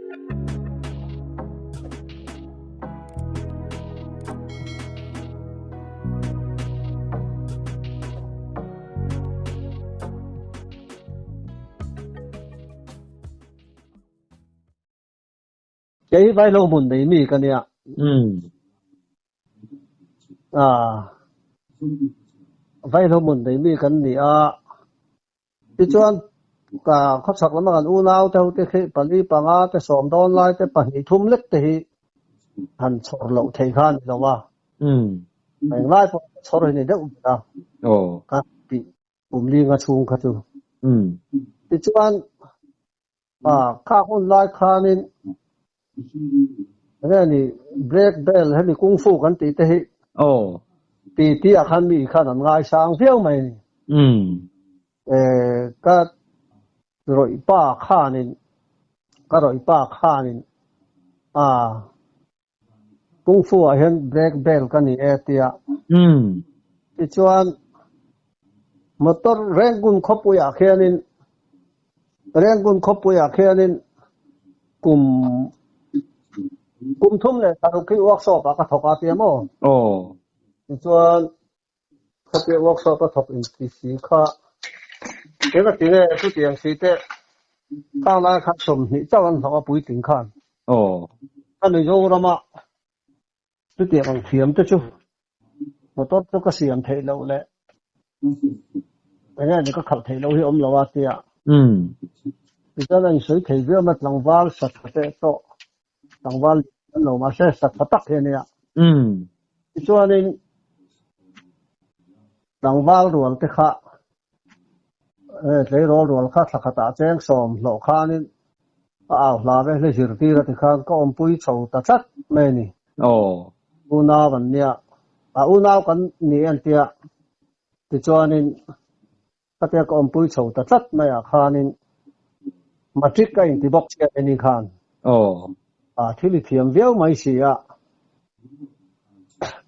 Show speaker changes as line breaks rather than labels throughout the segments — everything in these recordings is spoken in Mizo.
Kei hi Vaihlo hmun nei mi ka nia. Vaihlo hmun nei mi kan ni a. Tichuan ka khawchhak lama kan unau te ho te khi pali panga te sawm dawn lai te pahnih thum lek te hi han chhawr loh thei kha a ni lo a. Englai pawh chhawr hi ni deuh ber a. Ka tih kum linga chhung kha chu. Tichuan kha hun lai khanin enge ni black belt hemi kung fu kan tih te hi ti ti ah khan mi khan an ngaisang viau mai a ni. Ka rawih pa khanin ka rawih pa khanin Kung Fu ah hian black belt ka ni e tia. Tichuan motor Rangoon khawpui ah khianin Rangoon khawpui ah khianin kum kum thum leh paruk hi workshop ah ka thawk a tia maw? Tichuan Khatia workshop a thawk inti si kha eng a ti nge chutiang si te khang lai khan 20 chauh an hlawh a puitling khan. Ka Mizoram a chutiang ang thiam te chu motor chu ka siam theih loh leh eng nge ni ka khalh theih loh hi awm lo a tia. Tichuan a insawi thei viau mai tlangval satha teh tawh tlangval an lo mahse satha tak hi a nia. Tichuanin tlangval rual te kha tleirawl rual kha thla khatah cheng sawm hlawh khanin a au hla ve hle zirtir a ti khan ka awmpui chho ta tlat mai a ni. Unau an nia, a unau kan ni en tia tichuanin Khatia ka awmpui chho ta tlat mai ah khanin matric a inti bawk chiah e ni khan. A thil i thiam viau mai si a,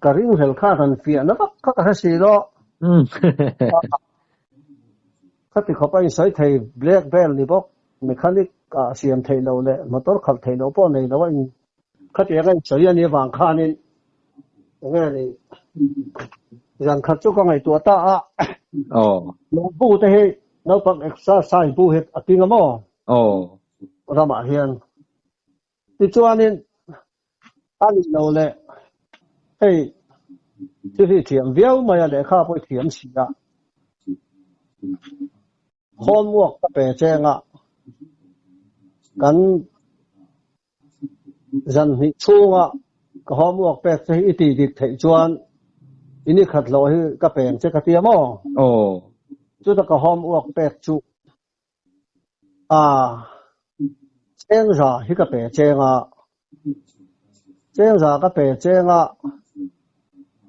ka ringhlel khan han fiahna vak kha ka hre si lo. Khati khawp a insawi thei black belt ni bawk, mechanic ah siam theih loh leh motor khalh theih loh pawh nei lo a in khatiang a insawi a nih avang khanin Enge ni zan khat chu ka ngaihtuah ta a. Lungbu te hi naupang exercise bu hi a ting a maw? Ramah hian. Tichuanin a nih lo leh hei thil hi thiam viau mai a lehkha pawh i thiam si a. Homework ka pe cheng a, kan zan hnih chhunga ka homework pek che hi i tih dik theih chuan i ni khat hlawh hi ka peng che ka ti a maw? Chuta ka homework pek chu a cheng za hi ka pe cheng a, cheng za ka pe cheng a,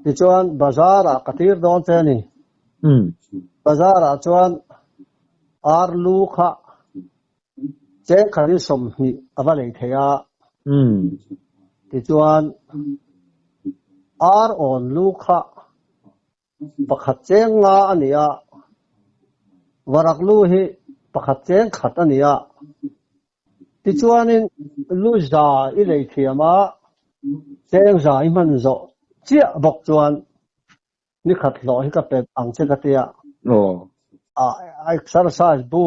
tichuan bazar ah ka tir dawn che a ni. Bazar ah chuan ar lu kha cheng khat in 20 a va lei thei a, tichuan ar awn lu kha pakhat cheng nga a ni a, varak lu hi pakhat cheng khat a ni a. Tichuanin lu za i lei thiam a, cheng za i hman zawh chiah bawk chuan ni khat hlawh hi ka pe ang che ka ti a. A exercise bu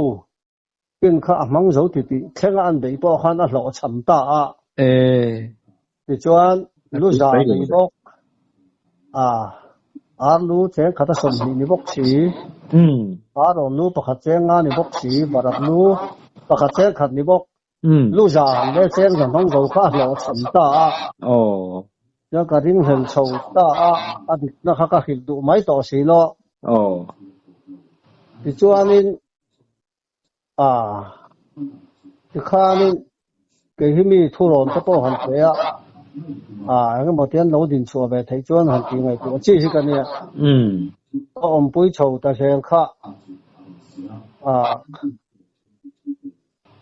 pin kha a hmang zo ti tih thlenga an beih pawh khan a hlawh cham ta a. Tichuan lu za lei bawk a, ar lu cheng khat a 20 ni bawk si, ar rawn lu pakhat cheng nga ni bawk si, varak lu pakhat cheng khat ni bawk, lu za leh cheng za hmang zo kha a hlawh cham ta a. Chuan ka ringhlel chho ta a, a dikna kha ka hrilh duh mai tawh si lo. Tichuanin A, tikhanin kei hi mi thurawn te pawh han pe a, a engemaw te an lo din chhuah ve theih chuan han tih ngaihtuah chi hi ka nia. Ka awmpui chho ta zel kha, a,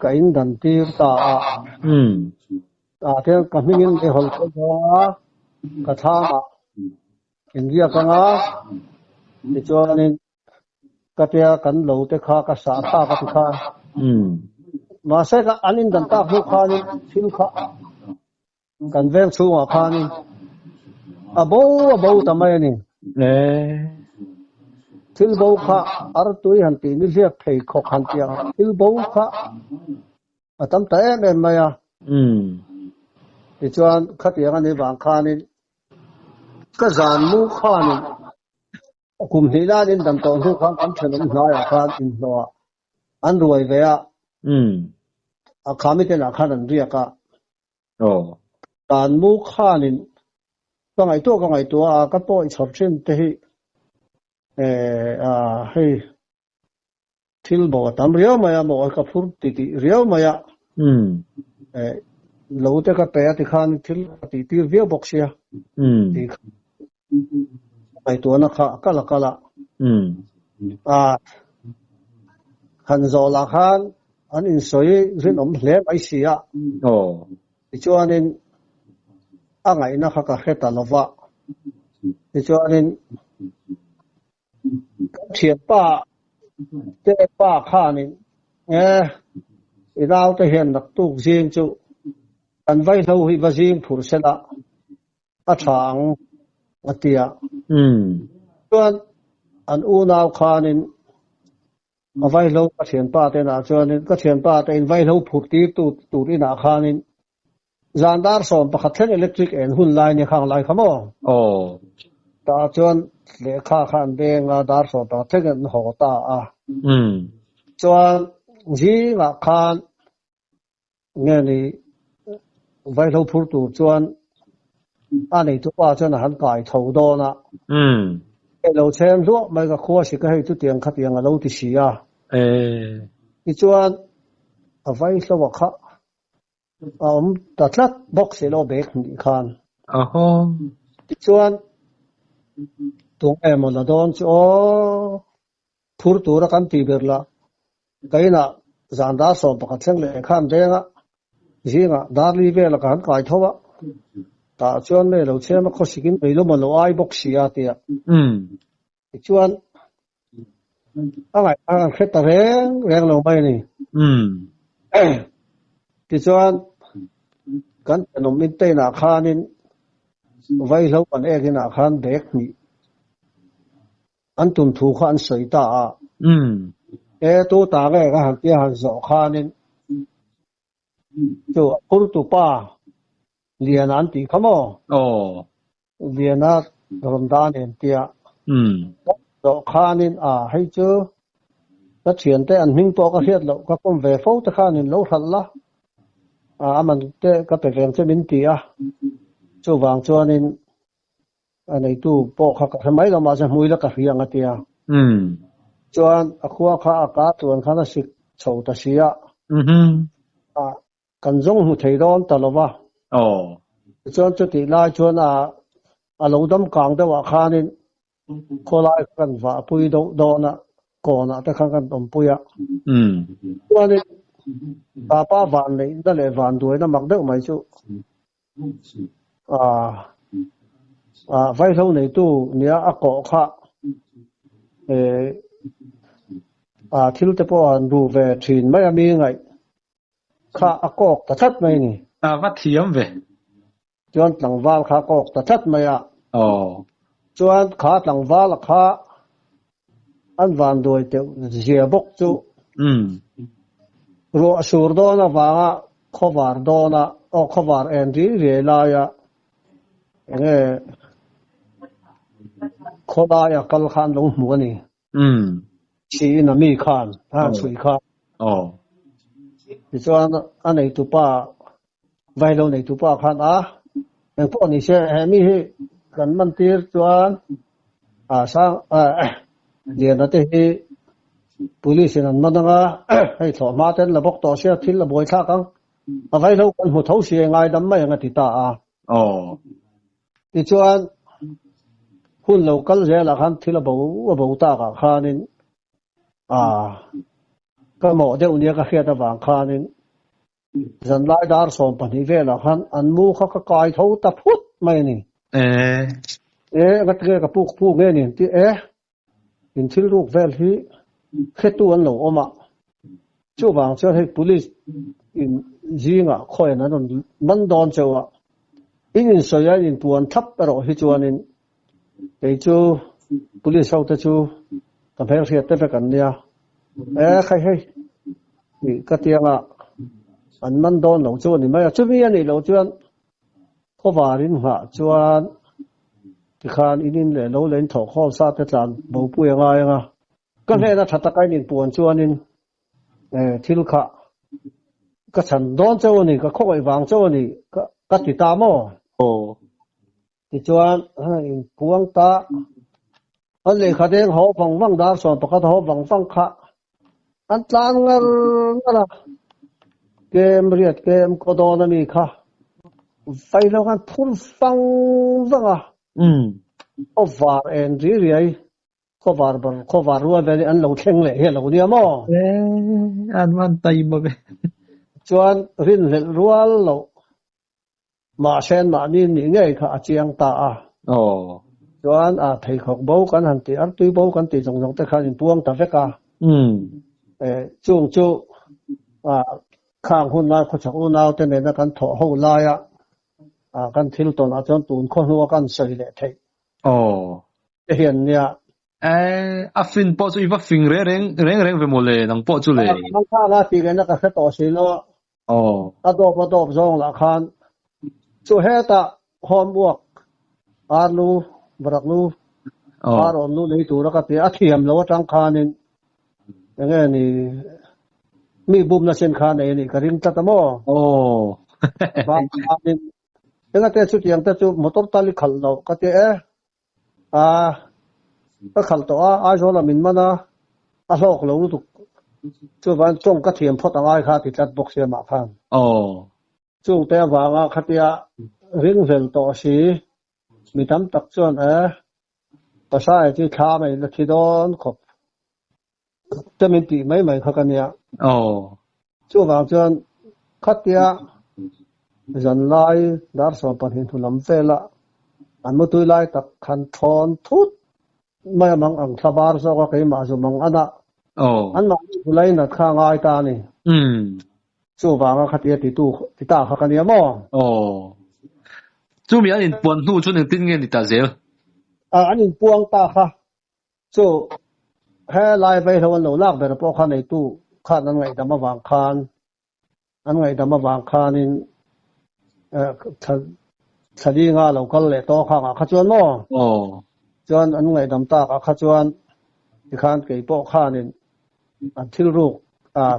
ka in dan tir ta a. A tiang ka hmingin meihawl ka zawng a, ka thlamah inriak anga tichuanin Ka tia kan lo te kha ka sah thlak a ti kha. Mahse ka an indan tak hnu khanin thil kha kan veng chhungah khanin a bo a bo ta mai a ni. Thil bo kha artui han tih nihliap pheikhawk han tih ang thil bo kha a tam ta em em mai a. Tichuan khatiang a nih vang khanin ka zan mu khanin Kum hnih nan in dan tawh hnu khan kan thenawm hnaiah khan inhlawh ah an ruai ve a, a khami te lah khan an riak a. Dan mu khanin ka ngaihtuah ka ngaihtuah a, ka pawi chhawr thin te hi hei thil bo a tam riau mai a, maw ka phur titih riau mai a, lo te ka pe a tikhan thil ka tih tir viau bawk sia tih kha ngaihtuahna kha a kal a kal a, a han zawh lah khan an insawi rinawm hle mai si a, tichuanin a ngaihna kha ka hre ta lo va, tichuanin Kan thianpa te pa khanin e i naute hian naktuk zing chu kan vaihlo hi va zing phur sela a tha ang a ti a. Chuan an unau khanin a vaihlo ka thianpa te inah chuanin ka thianpa te in vaihlo phur tir tu tur inah khanin Zan dar 11 thleng electric en hun lai nia khang lai kha maw?
Aw.
Tah chuan lehkha kha an beng a, dar 11 thleng an haw ta a. Chuan zingah khan nge ni vaihlo phur tur chuan a neitu pa chuan a han kai tho dawn a. Hei lo chhem hluah mai ka khua si ka hei chutiang khatiang a lo ti si a. Tichuan a vaihlo a kha A awm ta tlat bawk si lo bag hnih khan.
Ahaw.
Tichuan tung emaw la dawn chu aw phur tura kan tih ber lah ka inah zan dar 11 thleng leh khan denga zingah dar li vela ka han kai tho a, tah chuan mei lo chhem a khawsikin meilum a lo ai bawk si a tia. Tichuan a ngaihthak an hre ta reng reng lo mai a ni. Tichuan kan thenawm in teinah khanin vaihlo kan ek inah khan bag hnih an tum thu kha an sawi ta a. E tu ta nge ka han tia han zawh khanin chu a phurtu pa Liana an tih kha maw? Liana rawn dan em tia zawh khanin a hei chu ka thiante an hming pawh ka hriat loh ka kawm ve fo te khanin lo hralh la a aman te ka pe veng che min ti a chuvang chuanin a neitu pawh kha ka hre mai lo mahse hmui la ka hria ang a tia chuan a khua kha a ka tluan khan a sik chho ta si a a Kan zawng hmu thei dawn ta lo va. Tichuan chutih lai chuan a a lo dam kang deuh ah khanin khawlai kha kan vah pui deuh dawn a, kawnah te khan kan awmpui a. Chuanin Papa van neihna leh van duaina mak deuh mai chu a a vaihlo neitu nia a kawh kha a thil te pawh an duh ve thin mai a mi ngaih. Kha a kawk ta tlat mai a ni.
A va thiam ve.
Chuan tlangval kha a kawk ta tlat mai a.
Aw.
Chuan kha tlangvala kha an vanduai teuh zia bawk chu.
Umm.
Ruah sur dawn avanga khawvar dawna aw khawvar en ri riai laia enge khawlaia kal kha an lo hmu a ni.
Umm.
Siin a mi khan a chhui kha.
Aw.
Tichuan a neitupa vailo neitupa khan a engpawh ni se he mi hi kan man tir chuan a sang Liana te hi police in an man anga hei thlawh hma ten la bawk tawh sia thil a buai thlak ang a vailo kan hmu tho si ngaidam mai ang a ti ta a.
Aw.
Tichuan hun lo kal zelah khan thil a bo a bo takah khanin ah ka mawh deuh nia ka hriat avang khanin zanlai dar 12 velah khan an mu kha ka kai tho ta phut mai a ni. E ngatinge ka puk puk nge ni tih e in thil ruk vel hi hretu an lo awm a. Chuvang chuan hei police in zingah khawian an rawn man dawn chauh a, in insawi a in inpuan thlap erawh hi chuanin kei chu police ho te chu ka hmelhriat te vek an nia. E khai hei tih ka tianga an man dawn lo chu a ni mai a, chumi a nih loh chuan Khawvarin nghah chuan tikhan in in leh lo leh in thawh khawm sa te tlan bopui a ngai ang a, ka hnena tha taka in inpuan chuanin thil kha ka chhan dawn chauh a ni, ka khawngaih vang chauh a ni ka ti ta maw?
Aw.
Tichuan inpuang ta an lehkha deng haw vang vang dar 11 haw vang vang kha an tlan ngar ngar a, kem riat kem kaw dawn a mi kha vai lo khan phur vang vang a, khaw var en ri riai, khaw var bar khaw var rual vel hi an lo thleng leh hi a lo nia maw?
An man taima ve.
Chuan rinhlelh rual loh Mahse mahni nih ngei kha a chiang ta a.
Aw.
Chuan a pheikhawk bo kan han tih, artui bo kan tih zawng zawng te khan inpuang ta vek a. E, chung chu a khang hun lai khawchhak unau te nena kan thawh ho laia a kan thil tawn ah chuan tun khaw hnua kan sawi leh theih.
Aw.
Te hian nia.
E, a fin pawh chu i va fing reng reng reng reng ve maw le, nang pawh chu le.
A, ka hmang a tih lehna ka hre tawh si lo.
Aw.
A dawp a dawp zawng lah khan chu hetah homework arnu varaknu arawnnu nei tura ka ti a thiam lo atang khanin enge ni mi bumna sen kha nei anih ka ring tlat a maw?
Aw.
Vang khanin engate chutiang te chu motor tal i khalh loh ka ti e. A, ka khalh tawh a, Aizawl ah min man a, a hlawk lo lutuk. Chuvan tawng ka thiam phawt angai kha a ti tlat bawk sia mah khan.
Aw.
Chungte avanga khatia ringhlel tawh si, mi tam tak chuan e, Pasai chu thla mai la thi dawn khawp te min tih mai mai kha ka nia.
Aw.
Chuvang chuan khatia zanlai dar 12 hnu lam vela an mutui lai tak khan thawn thut mai a mang ang thla var zawk a keimah zu mang an a.
Aw.
An mahni zu lainat kha a ngai ta a ni.
Umm.
Chuvanga khatia titu ti ta kha ka nia maw?
Aw. Chumi an inpuan hnu chuan engtin nge ni ta zel?
A, an inpuang ta kha. Chu he lai vaihlo an lo lak ber pawh kha neitu khan an ngaihdam avang khan an ngaihdam avang khanin thlalinga lo kal leh tawh khang ah kha chuan maw?
Aw.
Chuan an ngaihdam tak ah kha chuan tikhan kei pawh khanin an thil ruk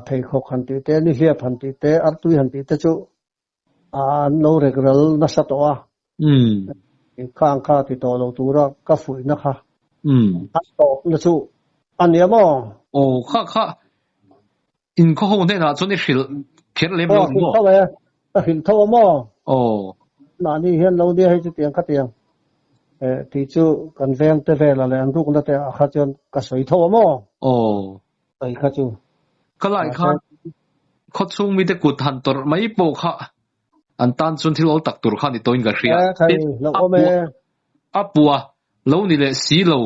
pheikhawk han tih te, nihliap han tih te, artui han tih te chu an lo rek ral nasa tawh a. Khang kha ti tawh lo tura ka fuihna kha a tawpna chu a nia maw?
Aw, kha kha inkhaw ho hnenah chuan i hrilh kher lem lo ni maw?
Aw, hrilh tho e, ka hrilh tho a maw?
Aw.
Mahni hian lo nia hei chutiang khatiang tih chu kan veng te velah leh an rukna te ah kha chuan ka sawi tho a maw?
Aw.
Sawi kha chu.
Ka lai khan khawchhung mite kut han tawrh mai pawh kha an tan chuan thil awl tak tur kha ni tawhin ka hria. A pua lo ni leh si lo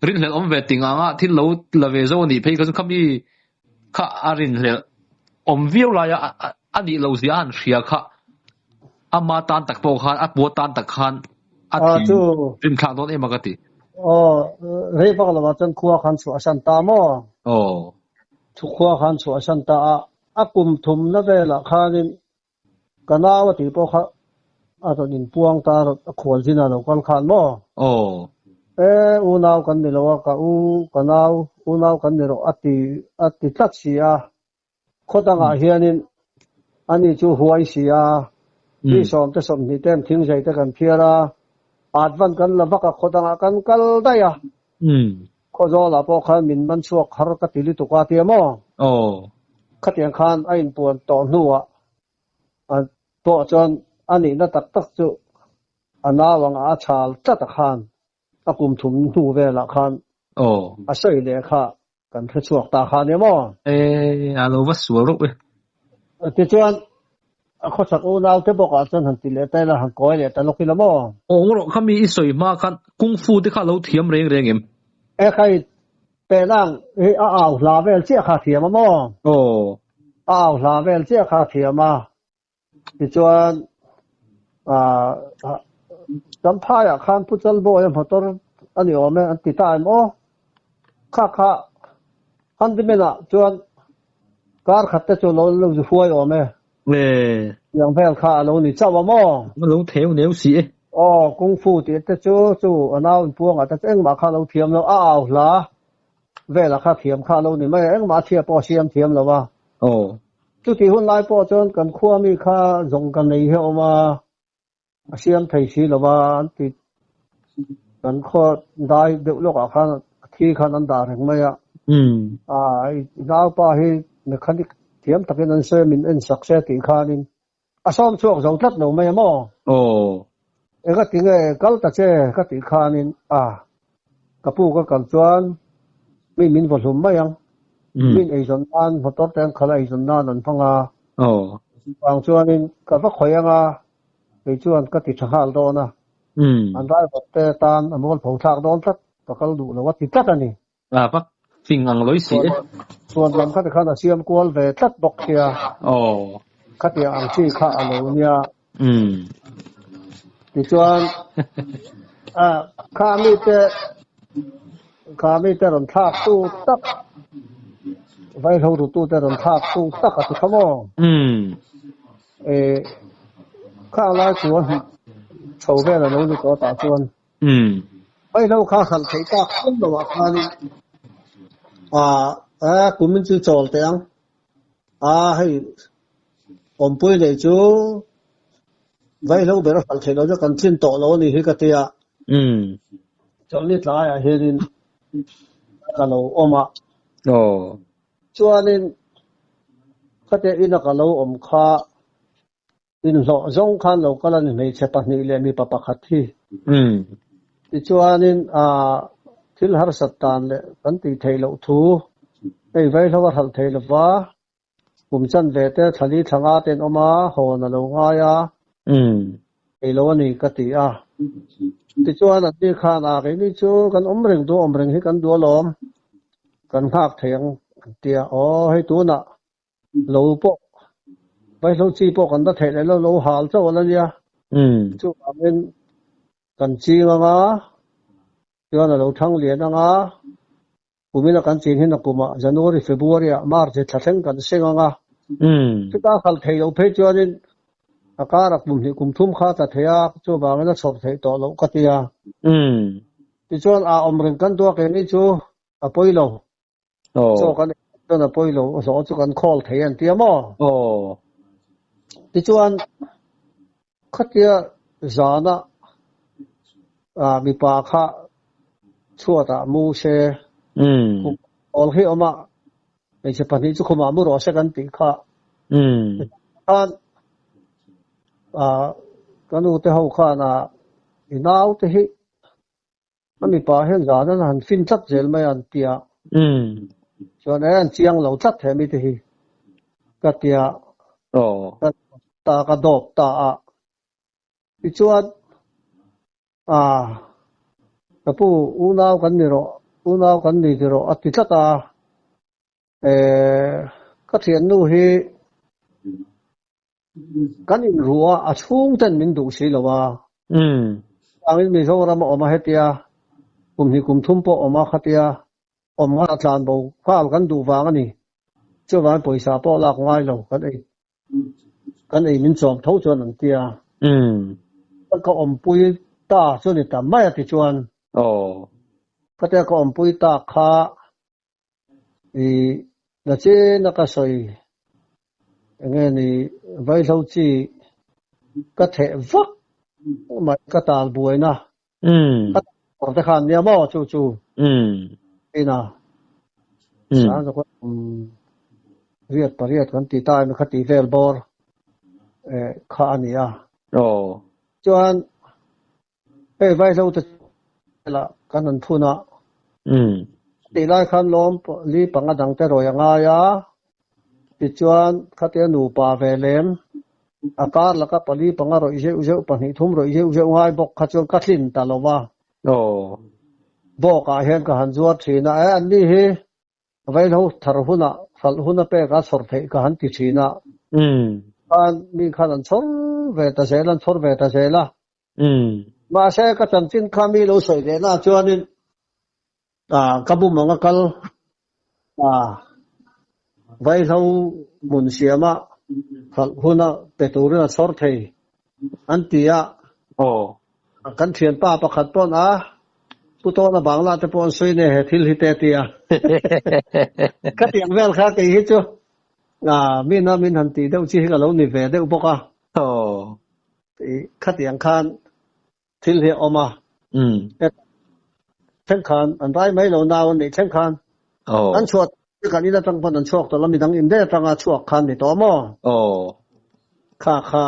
rinhlelh awm ve ting anga thil lo la ve zo a nih phei kha chuan khami kha a rinhlelh awm viau laia a nih loh zia a han hria kha ama tan tak pawh khan a pua tan tak khan a thin rimthlak dawn em a ka ti.
Aw, rei vak lovah chuan khua khan chhuah a san ta maw?
Aw.
Khua khan chhuah a san ta a, A kum thumna velah khanin ka nau a tih pawh kha a rawn inpuang ta a, a khual zin a lo kal khan maw?
Aw.
E, unau kan ni lo a, ka u, ka nau, unau kan ni rawh a ti a ti tlat si a. Khaw dangah hianin ani chu huai si a, mi sawmte 20 te an thingzei te kan phiar a, atvan kan la vak a, khaw dangah kan kal daih a. Khawzawlah pawh khan min man chhuak har ka ti lutuk a tia maw?
Aw.
Khatiang khan a inpuan tawh hnuah a pawh chuan a nihna tak tak chu a nau anga a chhal tlat a khan a kum thum hnu velah khan
Aw.
a sawi leh kha kan hre chhuak ta kha nia maw?
E, a lo va sual reuh e.
Tichuan a khawchhak unau te bawkah chuan han ti leh ta ila, han kawi leh ta lawk ila maw?
Aw rawh kha mi i sawi hma khan Kung Fu te kha a lo thiam reng reng em?
E khai, Penang hi a au hla vel chiah kha a thiam a maw?
Aw.
A au hla vel chiah kha a thiam a, tichuan ah Champhaiah khan Pu Chalbawia motor a ni awm e an ti ta em aw. Kha kha handyman-ah chuan kar khat te chu lo lo huai awm e. Tiang vel kha a lo ni chauh a maw?
A lo theu neu si e.
Aw, Kung Fu tih te chu chu a nau inpuangah te chu engmah kha a lo thiam lo, a au hla Vela kha thiam kha lo ni mai a, engmah a chhia pawh a siam thiam lo a.
Aw.
Chutih hun lai pawh chuan kan khua mi kha zawng ka nei hi a awm a, a siam thei si lo a, an ti kan khaw dai deuh lawkah khan a thi khan an dah reng mai a. A i naupa hi mechanic thiam takin an sawi a, min en sak se tih khanin a sawm chhuak zo tlat lo mai a maw?
Aw.
Enga tinge kal ta che ka tih khanin a ka pu ka kal chuan mi min vaw hlum mai ang. Min eizawn nan motor te an khalh a eizawn nan an hmang a.
Aw.
Chuvang chuanin ka va khawih ang a, kei chuan ka ti tha nghal dawn a. An driver te tan a mualpho thlak dawn tlat, ka kal duh lo a ti tlat a ni.
A va fing ang lawi si e.
Chuan lam khati khan a siam kual ve tlat bawk sia.
Aw.
Khatiang ang chi kha a lo nia. Tichuan a kha mite kha mite rawn thlak tu tak vaihlo rutu te rawn thlak tu tak a ti kha maw? E khang lai chuan chho vel a lo ni tawh tah chuan. Vaihlo kha hralh theih tak hlawm lo ah khanin ah kumin chu chawl teh ang a hei awmpui nei chu vaihlo ber a hralh theih loh chu kan tlin tawh lo a nih hi ka ti a. Chawlhni tlaiah hianin ka lo awm a. Chuanin khatia ina ka lo awm kha Inhlawh zawng khan lo kal a ni hmeichhe pahnih leh mipa pakhat hi. Tichuanin thil harsat dan leh kan tih theih loh thu hei vaihlo a hralh thei lova, kum chan ve te thlali thla nga te an awm a, hawn a lo ngai a, thei lo a ni ka ti a. Tichuan an ni khan a keini chu kan awm reng duh awm reng hi kan duh alawm, kan nghak thei ang an ti a, aw hei tunah Lo pawh vaihlo chi pawh kan la theih leh lo, lo hal chauh a la nia. Chuvangin kan ching anga, chuan a lo thang lian anga, kumina kan chin hin a kumah January, February ah March hi thla thleng kan seng anga. Chuta kal thei lo phei chuanin a kara kum hnih kum thum kha tla thei a, chuvangin a chhawr theih tawh loh ka ti a. Tichuan a awm reng kan duak em hi chu a pawi lo. Chaw kan ei chuan a pawi lo, hlawh chu kan khawl thei an ti a maw? Tichuan khatia zana mipa kha chhuatah mu se, khum awl hi awm a, hmeichhe pahnih chu khumah mu rawh se kan tih kha. Khan ka nu te ho khan i naute hi A mipa hian zan an han fin tlat zel mai a an ti a. Chuan e an chiang lo tlat he mite hi ka ti a. Ka ta ka dawp ta a. Tichuan a ka pu unau kan ni rawh unau kan ni ti rawh a ti tlat a. E ka thiannu hi Kan inruh a, a chhung ten min duh si lo a. Chuvangin Mizoram a awm a hetia, kum hnih kum thum pawh awm a khatia, awm nghal tlan bo nghal kan duh vang a ni. Chuvangin pawisa pawh lak ngai lo kan ei kan ei min chawm tho chuan an tia. Ka awmpui ta chu ni ta mai a ti chuan. Khatia ka awmpui ta kha I na chen a ka sawi enge ni vaihlo chi ka theh vak mai ka tal buaina ka tal te khan nia maw chu chu ina sang zawk riat pariat kan ti ta em kha ti vel bawr kha a ni a chuan Hei vaihlo te lah kan han phun a. Tih lai khan lawm li panga dang te rawi a ngai a. Tichuan khatia nupa ve lem a kar laka pali panga rawih zeuh zeuh pahnih thum rawih zeuh zeuh ngai bawk kha chuan ka tlin ta lo va. Bawkah hian ka han zuar thin a, e anni hi vaihlo thar hunah Hralh hun a pek a chhawr theih ka han ti thin a. Khan mi khan an chhawr ve ta zel a, an chhawr ve ta zel a. Mahse ka chanchin kha mi lo sawi leh na chuanin ka bum ang a kal vaihlo hmun siama hralh hun a pe turin a chhawr thei an ti a. Kan thianpa pakhat pawn a, Pu Tawna Bangla te pawh an sawi nei he thil hi te a ti a. Ka tiang vel kha kei hi chu min a min han tih deuh chi hi ka lo ni ve deuh bawk a. Khatiang khan thil hi a awm a. Thleng khan an rai mai lo nau an nih thleng khan an chhuah kan in atang pawn an chhuak tawh lo midang in daih atanga chhuak khan ni tawh maw? Kha kha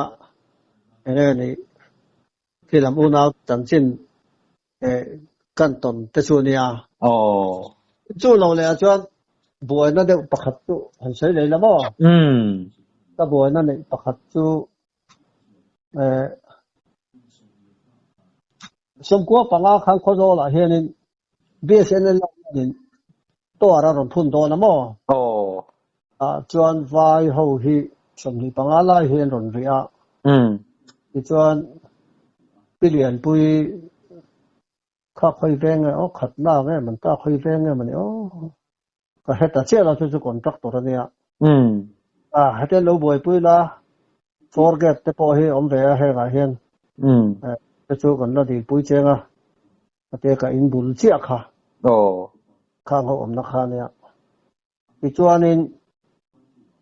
enge ni khi lam unau chanchin kan tawn te chu nia. Chu lo leh ah chuan buaina deuh pakhat chu han sawi leh la maw? Ka buaina neih pakhat chu Sawmkua panga khan Khawzawl ah hianin BSNL hianin tower a rawn phun dawn a maw? Ah chuan vai ho hi 25 lai hi an rawn rih a. Tichuan Pi Lianpui kha khawi veng nge aw khat na nge man ta khawi veng nge mani aw ka hre ta chiah lo chu chu contractor a nia. Ah hetiang lo buaipui la four gate te pawh hi awm ve a hengah hian te chu kan la dilpui cheng a ate ka in bul chiah kha khang ho awmna kha nia. Tichuanin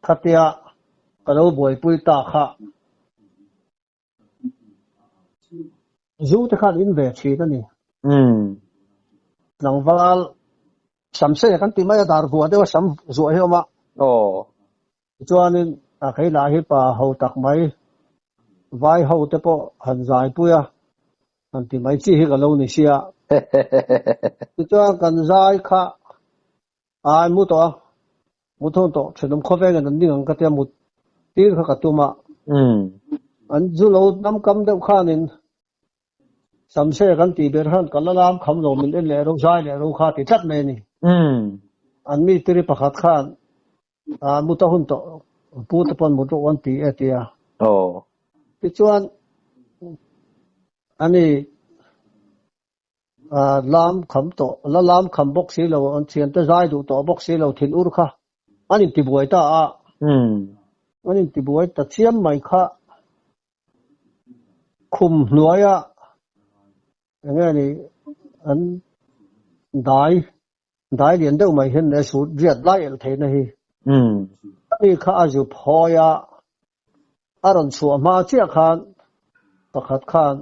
khatia ka lo buaipui ta kha Zu te khan in ve thin a ni. Tlangval sam sei kan ti mai a, dar vuah deuh a sam zuah hi a awm a. Tichuanin a keilah hi pa ho tak mai, vai ho te pawh han zai pui a, han ti mai chi hi ka lo ni sia. Tichuan kan zai kha Ai mu tawh a, mu thawng tawh thenawm khawveng in an ding ang ka tia mut tir kha ka tum a. An zu lo hnam kam deuh khanin Samse kan tih ber khan ka la lam kham lo min en leh ro zai leh ro kha ti tlat mai a ni. An mi tiri pakhat khan mut a hun tawh pu te pawn mut rawh an ti e tia. Tichuan ani Lam kham tawh, la lam kham bawk si lo, an thiante zai duh tawh bawk si lo, thin ur kha an intibuai ta a. An intibuai ta chiam mai kha khum hnuaia eng nge ni an dai, dai lian deuh mai hian leh sut riat lai elh theihna hi. Ani kha a zu phawi a, a rawn chhuah hma chiah khan pakhat khan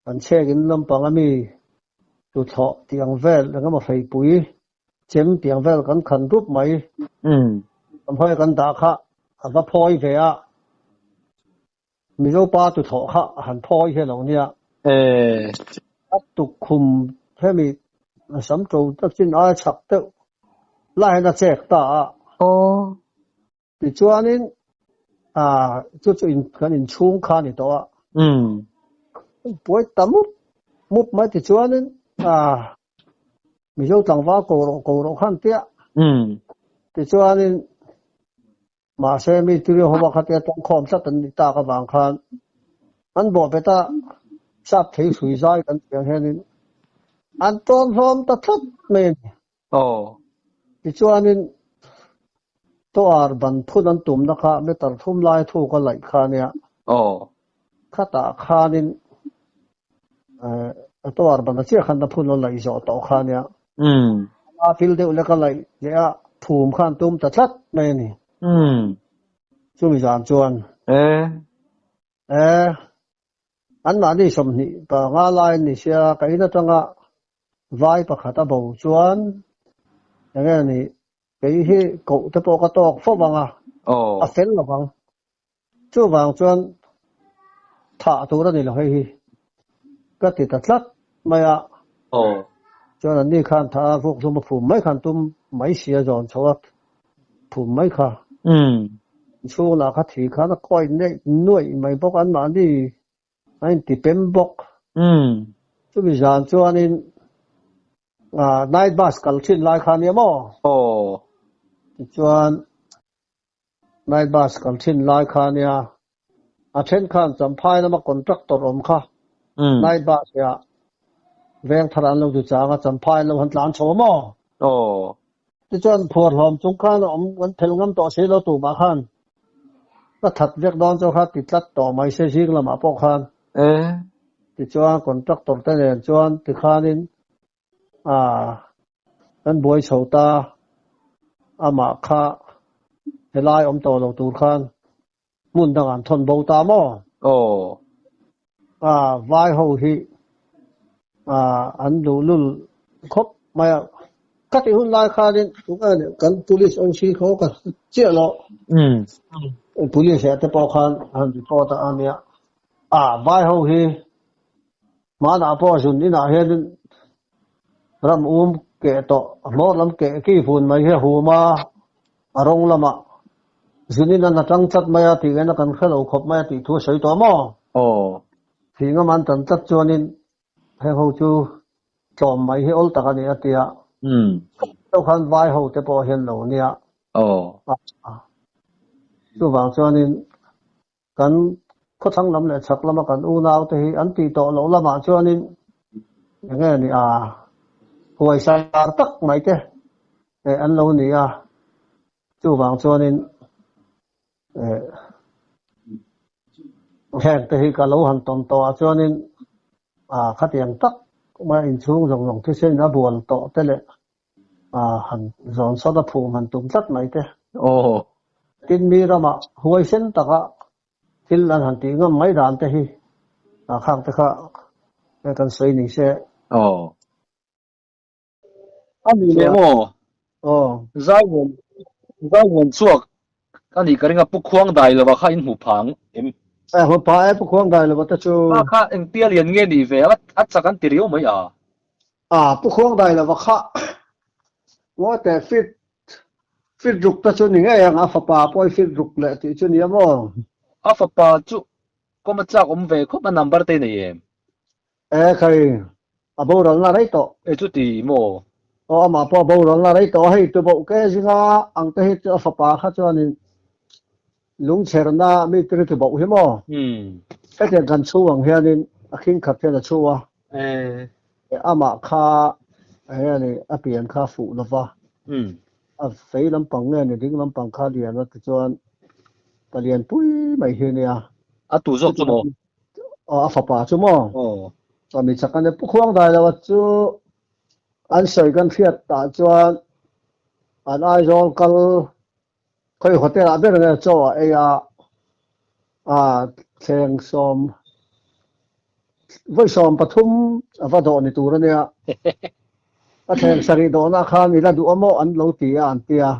An chhek in lampang a mi tuthlawh tih ang vel eng emaw hreipui chem tih ang vel kan khan rup mai. Kan hawi kan dah kha a va phawi ve a, Mizo pa tuthlawh kha a han phawi hian lo nia. A tukkhum hemi a sam to tak chin aia chak deuh lai hian a chek ta a. Tichuanin chu chu in kan inchhung kha a ni tawh a. Buai ta mup mup mai tichuanin Mizo tlangval ko rawh ko rawh khan tia. Tichuanin mahse mi turiu ho kha tia tawngkhawm tlat an ni tak avang khan an bawh bet a sap thei hrui zai kan tih ang hianin an tawn hlawm ta tlat mai a ni. Tichuanin Toar ban phun an tumna kha meter thum lai thuk a laih kha ania. Khatah khanin toar ban a chiah khan a phun a laih zawh tawh kha ania. A pil deuh lek a laih leh a phum khan tum ta tlat mai a ni. Chumi zan chuan. E, anmahni 25 lai an ni sia, ka in atanga vai pakhat a bo chuan eng nge ni, kei hi koh te pawh ka tawk fo vang a, a fel lo vang. Chuvang chuan thah tur a ni lo hei hi, ka ti ta tlat mai a. Chuan anni khan thah a vuk hlum a phum mai khan tum mai si a zawn chho a phum mai kha. Chhung lah kha thi khan a kawi neih nuaih mai bawk anmahni a inti pem bawk. Chumi zan chuanin night bus kal thin lai kha nia maw? Tichuan night bus kal thin lai kha nia a then khan Champhai lama contractor awm kha night bus ah Vengthar an lo ti chang a Champhai lo han tlan chho maw?
Aw.
Tichuan phuar hlawm chung khan a awm kan phel ngam tawh si lo tumah khan ka that vek dawn chu kha ti tlat tawh mai se zing lamah pawh khan. Tichuan contractor te nen chuan tikhanin Ah, kan buai chho ta, amah kha helai awm tawh lo tur khan hmun dangah an thawn bo ta maw?
Aw.
Ah, vai ho hi ah an luhlul khawp mai a, ka tih hun lai khanin kan police OC kha ka chiah lo. Police ah te pawh khan han report a ania. Ah, vai ho hi Hmanah pawh zun inah hianin ram um keh tawh, a hmawr lam keh ki vun mai hi a hum a, a rawng lamah zun in an atang tlat mai a tih ngaihna kan hre lo khawp mai a tih thu a sawi tawh maw?
Aw.
Thing a man tan tlat chuanin heng ho chu tlawm mai hi awl tak a ni a ti a. Chutah khan vai ho te pawh hian lo nia.
Aw.
Chuvang chuanin Kan khawthlang lam leh chhak lama kan unaute hi an tih tawh loh lamah chuanin eng nge ni a, huaisar tak mai te an lo ni a, chuvang chuanin heng te hi ka lo han tawn tawh ah chuanin khatiang tak mai inchhung zawng zawng thisen a bual tawh te leh han zawn sawt a phum han tum tlat mai te.
Aw.
Tin mi ramah huaisen taka thil an han tih ngam mai dan te hi a khang te kha kan sawi ni se.
Aw.
A ni
leh maw?
Aw.
Zaivawn Zaivawn chhuak a nih ka ring a Pu Khuang dai lova kha in hmu phang em?
E hmu pha e Pu Khuang dai lova te chu.
Kha kha engtia lian nge nih ve a chak an ti riau mai a.
A Pu Khuang dai lova kha ngawi teh fit fit ruk te chu ni ngei ang a fapa pawh i fit ruk leh tih chu nia maw?
A fapa chu kawm a chak awm ve khawp a number te nei em?
E khai a boralna rei tawh.
E chuti maw?
Aw amah pawh a boralna rei tawh a hei tuboh ke zinga ang te hi chu a fapa kha chuanin lungchherna mi tiri tuboh hi maw? Hetiang kan chhu ang hianin a khing khat hian a chhu a. Amah kha hei a pian kha a fuh lova, a fei lampang nge ni ding lampang kha lian a tichuan palian pui mai hi a nia.
A tu zawk chu maw?
Aw a fapa chu maw? Aw mi chak a nia. Pu Khuang Dailoa chu an sawi kan hriat tah chuan an Aizawl kal Khawi hotel ah ber nge chaw a ei a, ah thleng sawm vawi 13 a va dawh ni tur a nia. A thleng sarih dawhna khan i la duh a maw an lo ti a an ti a.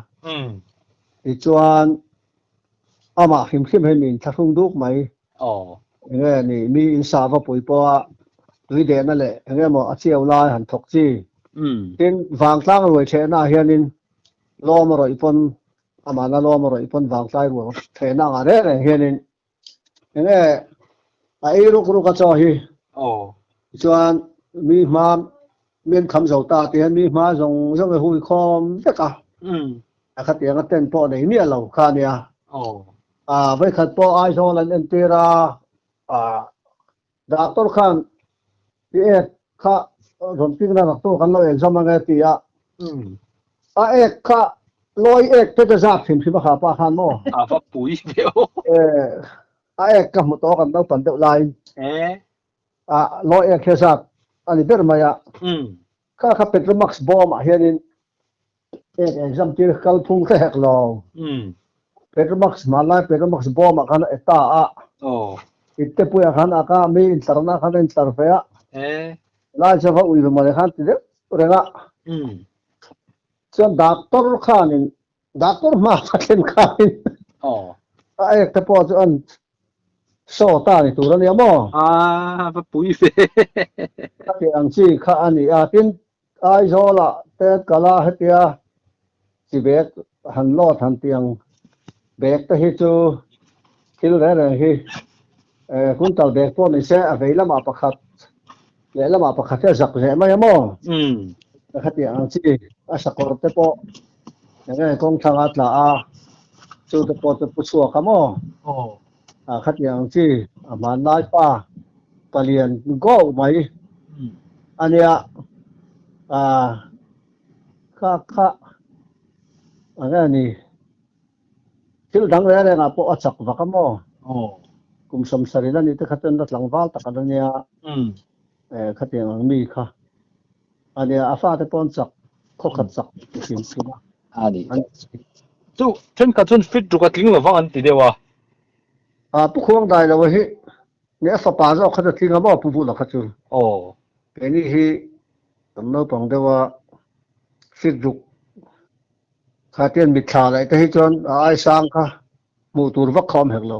Tichuan amah hrim hrim hei mi inthlahrung duk mai. Enge ni mi insa va pui pawha tui dehna leh enge maw a chiau lai han thawk chi. Tin vangtlang ruai thehna ah hianin Lawm a rawih pawn amahna lawm a rawih pawn vangtlai rual thehna angah reng reng hianin enge a ei ruk ruk a chaw hi tichuan mi hma mi an kham zo ta tih hian mi hma zawng zawng hi hui khawm vek a a khatiang a tent pawh nei miah lo kha a nia vawikhat pawh Aizawl an entir a Doctor khan i ek kha rawn ping na doctor kan lo exam ange ti a. A ek kha lawi ek te ka zat hrim hrim a kha pa khan maw.
A va pui ve aw.
A ek ka hmu tawh kan naupan deuh laiin. A lawi ek hi a zat a ni ber mai a. Kha kha Petromax bawm ah hianin ek exam tir kal phung hre hek lo. Petromax hmanlai Petromax bawm ah khan a eta a. Ipte pui ah khan a ka mi intlarna khan a intlar ve a. Lai chu va ui ve mawle khan ti deuh reng a. Chuan doctor khanin doctor hma kha thlen khanin a ek te pawh chu an saw ta ni tur a nia maw?
A va pui ve.
A tih ang chi kha a ni a. Tin Aizawlah te kala hetia chi bag han load han tih ang bag te hi chu thil reng reng hi quintal bag pawh ni se a vei lamah pakhat leh lamah pakhat hi a zak leh mai a maw? Khatiang ang chi a sakawr te pawh Enge kawng thlanga tla a, chu te pawh chu pu chhuak a maw?
Aw.
A khatiang ang chi a hmanlai pa palian goh mai a nia. A kha kha enge a ni? Thil dang reng rengah pawh a chak vak a maw?
Aw.
Kum 70 a nih te kha chuan la tlangval tak a la nia. Khatiang ang mi kha a nia, a fate pawh an chak khawkhat chak hrim hrim a.
A ni. Chu thenkhat chuan fit ruk a tling lovang an ti deuh a.
A pu khuang dai lo hi ni a fapa zawk kha chu a tling a maw pu Vula kha chu.
Aw.
Keini hi kan naupang deuh a fit ruk kha tian mitthla laih te hi chuan a ai sang kha hmuh tur vak kha awm hek lo.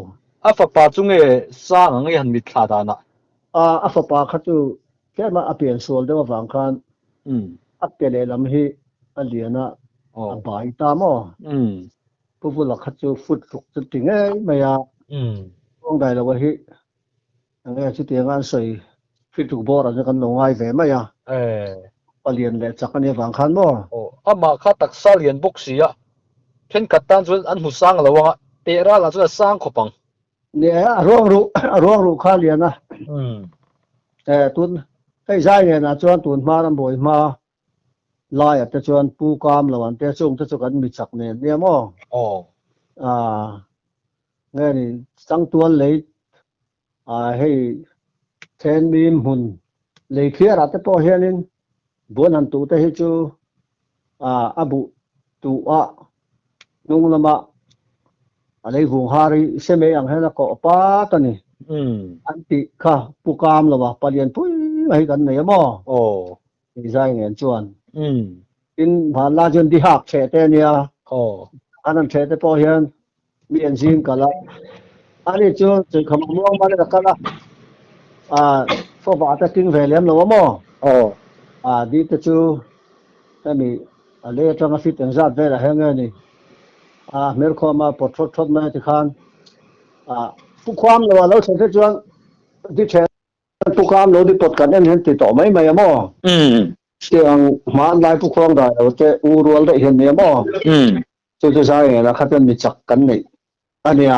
A fapa chu nge sang ang i han mitthla danah?
A, a fapa kha chu tlem a pian sual deuh avang khan a ke lehlam hi a lian a, a bai ta maw? Pu Vula kha chu foot ruk chu ti ngei mai a, Kawngdai lo hi enge chutianga an sawi fit ruk bawr ang chu kan lo ngai ve mai a, palian leh chak a nih avang khan maw?
Aw, amah kha taksa lian bawk si a, thenkhat tan chuan an hmu sang lo ang a, teh ralah chuan a sang khawp ang.
Ni e, a ruang ruh, a ruang ruh kha lian a. E, tun, hei zai ngenah chuan tun hma ram bawi hma laiah te chuan pu kam lo an te chung te chu kan mi chak nen nia maw?
Aw.
A, nge ni, changtual lei, a hei then mim hmun lei thliarah te pawh hianin buan han tuh te hi chu a, a buh tuh a hnung lama a lei vung har hi se mai ang hian a kawh pat a ni. An tih kha pu kam lo a, palian pui mai hi kan nei a maw?
Aw.
Tih zai ngen chuan. Tin, vanlai chuan di hak chheh te a nia.
Aw.
An han chheh te pawh hian mi an zing kal a. Ani chu Chuikham a muang mal in a kal a. Ah, fawvah te ting ve lem lo a maw?
Aw.
Ah, di te chu hemi a lei atanga fit engzat velah hian nge ni? Ah, hmerkhawm a pawt thawt thawt mai a ti khan. Ah, pu khuam lo a lo thlen te chuan di chheh Pu Kam lo depot kan en hian ti tawh mai mai a maw? Tiang hmaan lai Pu Khuang dai lo te u rual daih hian nia maw? Chu chu zai ngenah kha chuan mi chak kan neih a nia.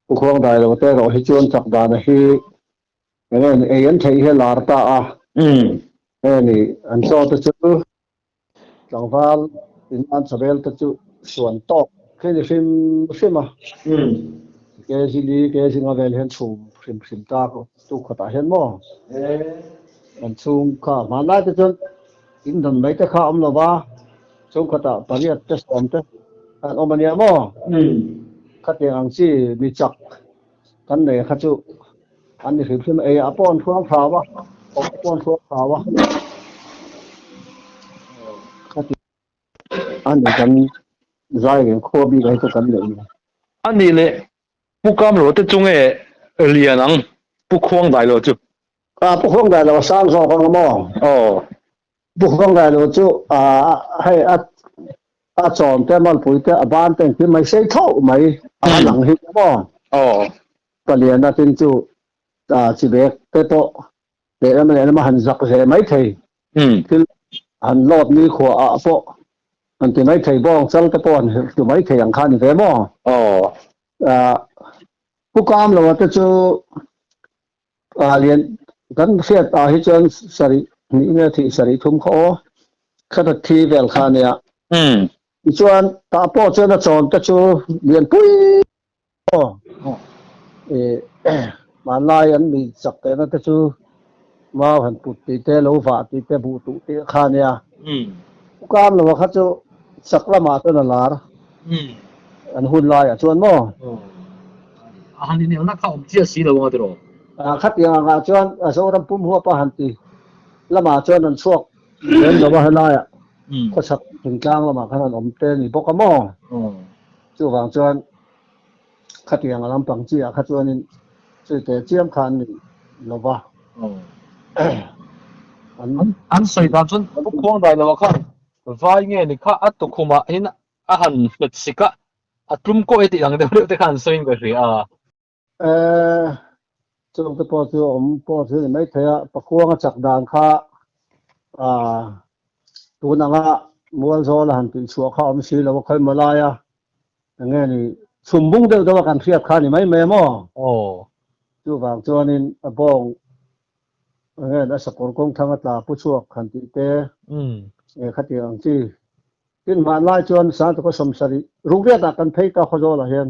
Pu Khuang dai lo te erawh hi chuan chak dana hi eng nge ei an theih hi a lar ta a. Nge ni an chaw te chu Tlangval in an chawbel te chu suan tawk khi ni hrim hrim a. Kg li, kg nga vel hian chhum hrim hrim ta tu khatah hian maw? An chhung kha hmanlai te chuan in dawn mai te kha a awm lo va, chhung khatah pariat te sawm te an awm a nia maw? Khatiang ang chi mi chak kan nei kha chu an ni hrim hrim a, eiah pawh an hruang thau a, awk pawh an hruang thau a. Khati a ni kan zai reng khua bik ah hi chu kan neih ni.
A nih leh Pu Kamlo te chu nge lian ang Pu Khuangdai lo chu?
A Pu Khuangdai lo a sang zawk ang a maw?
Aw.
Pu Khuangdai lo chu a hei a a chawn te malpui te a ban te engkim mai sei thlauh mai a lang hi maw?
Aw.
Paliana tin chu chibek te pawh lehlam lehlam a han zak ve mai thei. Thil han lawt ni khua ah pawh han ti mai thei bawng chal te pawh han herh tu mai thei ang kha a ni ve maw?
Aw.
Pu Kam lo te chu lian kan hriat ah hi chuan sarih hnih nge thih sarih thum kha aw khata thi vel kha a nia. Tichuan tah pawh chuan a chawn te chu lian pui Aw, hmanlai an mi chak tehna te chu mau han put tih te, lo vah tih te, buh tuh tih kha a nia. Pu Kam lova kha chu chak lamah chuan a lar an hun laiah chuan maw?
A han inelna kha awm chiah si lo ang a tiraw?
Khatiang angah chuan Zoram pum huapa han ti lamah chuan an chhuak lem lo a helaiah khawchhak thingtlang lamah khan an awm te a ni bawk a maw? Chuvang chuan khatiang a lampang chi ah kha chuanin chui teh chiam kha an ni lo va.
An an sawi dan chuan Pu Khuangdai lo ah khan vai nge ni kha a tukhum ah hin a han hmet sik a, a tlum kawh e tih ang deuh deuh te kha an sawiin ka hria a.
Chung te pawh chu awm pawh chu ni maithei a, Pakhuanga chak dan kha tun anga. Mual zawl a han tih chhuah kha awm si lo a, khawi maw laia eng nge ni chhum bung deuh deuh a kan hriat kha a ni mai mai a maw?
Aw.
Chuvang chuanin a bawng eng nge a sakawr kawng thlang a tla pu chhuak han tih te nge khatiang ang chi. Tin hmanlai chuan Sangtuka sawmsarih rukriatah kan phei ta Khawzawlah hian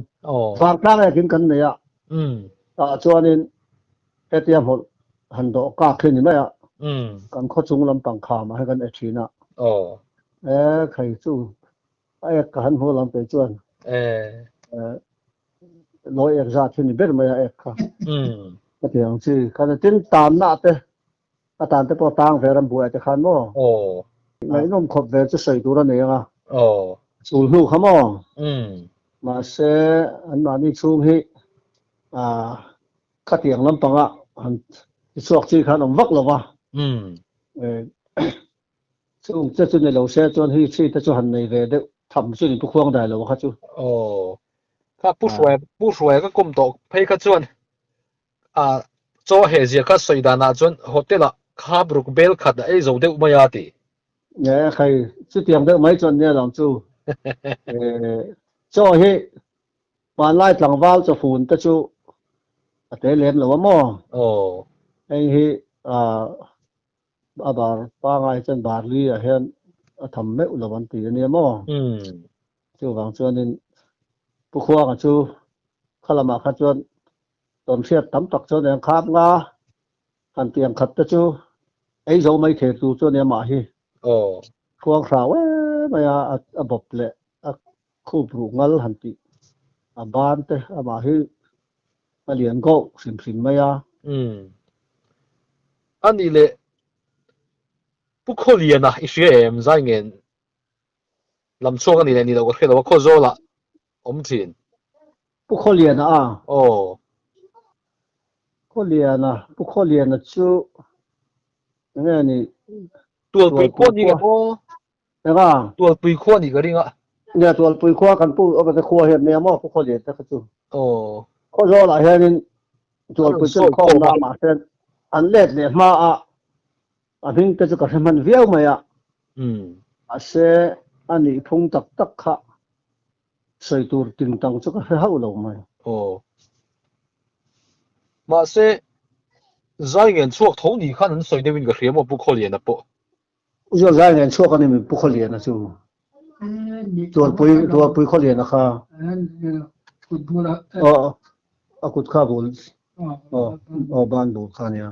vangtlang ekin kan nei a, tah chuanin hetia hmawlh han dawh kak hi ni mai a, kan khaw chung lampang khamah hian kan e thin a. E khai chu a ek ka han hmu lam kei chuan lawi ek zat hi ni ber mai a ek kha ka ti ang chi. Khan tin tanna te A tan te pawh tang ve ram buai te khan maw?
Aw.
Ngaihnawm khawp ve chu sawi tur a nei ang a.
Aw.
Chul hnu kha maw? Mahse, anmahni chhung hi khatiang lampanga han ti chhuak chi khan awm vak lo va. Chung che chu ni lo se chuan hi chi te chu han nei ve deuh tham chu ni Pu Khuangdai lo kha chu.
Aw. Kha Pu Hruaia, Pu Hruaia ka kawm tawh phei kha chuan A chaw he zia kha sawi danah chuan hotel ah khap ruk bel khat a ei zo deuh mai a ti.
Nge khai chutiang deuh mai chuan nia lang chu. Chaw hi hmanlai tlangval chawfun te chu a te lem lo a maw?
Aw.
Hei hi a bar pangai chuan barli ah hian a tham meuh lo an ti a nia maw? Chuvang chuanin Pu Khuanga chu kha lamah kha chuan tawnhriat tam tak chuan eng khap nga han tiang khat te chu ei zo mai thei tur chu a nia mah hi. Khuang hrau em mai a, a bawp leh a khup ruh ngal han tih a ban te amah hi a lian goh hrim hrim mai a.
A nih leh Pu Khawliana i hria em zai ngen Lam chhuak a ni leh ni lo ka hre lo a, Khawzawlah awm thin.
Pu Khawliana a?
Aw.
Khawliana, Pu Khawliana chu enge ni?
Tualpui khua ni ka aw.
Enga?
Tualpui khua ni ka ring a.
Nia, Tualpui khua kan pu awmte khua hian nia maw Pu Khawlian te kha chu.
Aw.
Khawzawlah hianin Tualpui chu an khawm na mahse an let leh hma a A hming te chu ka hre hman viau mai a, mahse a nih phung tak tak kha sawi tur ting tang chu ka hre hauh lo mai.
Aw. Mahse zai ngen chhuak tho ni khan an sawi deuhin ka hria maw Pu Khawliana pawh.
U Zual zai ngen chhuak a ni mi Pu Khawliana chu. Tualpui Tualpui Khawliana kha. Aw a kut kha bul aw aw ban bul kha nia.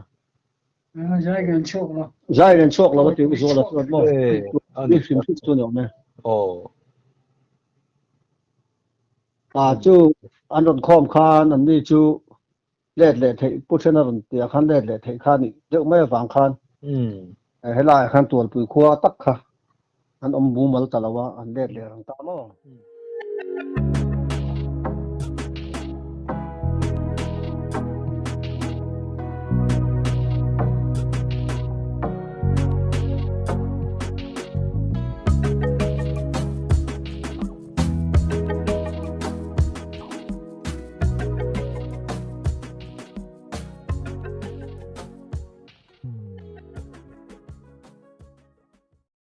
Zai ren chhuak lo.
Zai ren chhuak lo a ti u Zuala chuan maw? Ni hrim hrim chu ni awm e. A chu an rawn khawm khan an ni chu let leh theih pu then a rawn tia khan let leh theih kha nih deuh mai avang khan helaiah khan Tualpui khua tak kha an awm mumal ta lo a, an let leh rang ta maw?